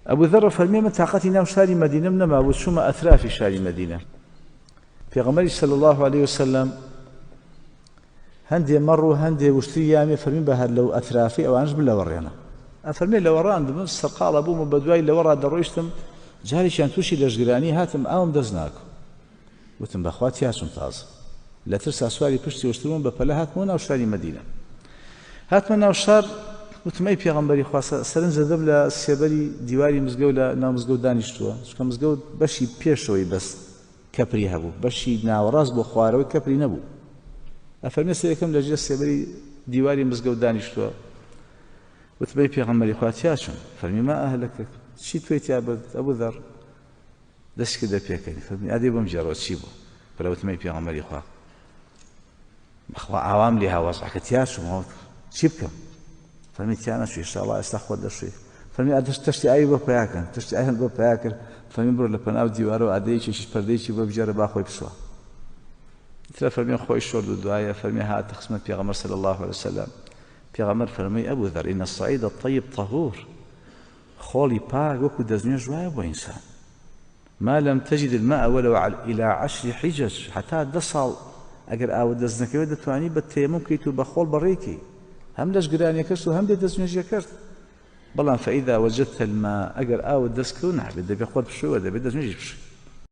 ئەبو ذەڕ فەرمی من تاقەتی ناو شاری مەدینەم نەمابوو چوومە ئەترافی شاری مەدینە پێغەمبەری صلی الله علیه وسلم هەندێ مەڕ و هەندێ وشتری یامێ فەرمی بە هەر لەو ئەترافی ئەوانش بلەوەڕێنە ئەفەرمێ لەوەڕاندم من سەرقاڵە بووم و بەدوای لەوەڕا دەڕۆیشتم جارێکیان تووشی لەشگرانی هاتم ئاوم دەست ناکو وتم بەخوا تیاچوم تازە لە ترسا سواری پشتی وشتر بووم بە پەلە هاتمەوە ناو شاری مەدینە هاتمە ناو شار وتم ئەی پێغەمبەری خوا سەرنج دەدەم لە سێبەری دیواری مزگەوت لە ناو مزگەوت دانیشتووە چونکە مزگەوت بەشی پێشەوەی بەس کەپری هەبوو بەشی ناوەڕاست بۆ خوارەوەی کەپری نەبوو ئەفەرمێ سەیەکەم لە ژێر سێبەری دیواری مزگەوت دانیشتووە وتم ئەی پێغەمبەری خوا تیا چوون فەرمی ما ئەهلەکەک چی توی تیا برد ئەبوو ذەڕ دەستی کردە پێکەنی فەرمی ئەدەی بۆم گێڕەوە چی بوو فرە وتم ئەی پێغەمبەری خوا بەخوا ئاوام لێ ها وەزعەکە تیا چوومەوە چی بکەم فەرمی تیا نەچوو ئێشاڵا ئێستا خۆت دەشوی فەرمی ئەدەش تەشتی ئاوی بۆ پیا کەن تەشتی ئاویان بۆ پیا کرد فەرمی بڕۆ لە پەناو دیوارەوە ئادەیەکێکی پەردەیەکی بۆ بگێڕە با خۆی بشوە ترە فەرمی خۆی شۆرد و دوایە فەرمی هاتە خزمەت پێغەمبەر صلی الله علیه وسلم پێغەمبەر فەرمی ئەبو ذەر إن الصعيد الطيب طهور خۆڵی پاک وەکو دەستنوێژ وایە بۆ ئینسان ما لم تجد الماء ولو الى عشر حجج هەتا دە ساڵ ئەگەر ئاوت دەست نەکەوێت دەتوانی بە تەیەموم بکەیت و بە خۆڵ بەڕێکەی هەم لەشگرانیەکەشت و هەم بێ دەستنوێژیەکەشت بەڵام فإذا وجدت الماء ئەگەر ئاوت دەست کەوت نابێت دەبێت خۆت بشۆی و دەبێت دەستنوێژیش بشۆی.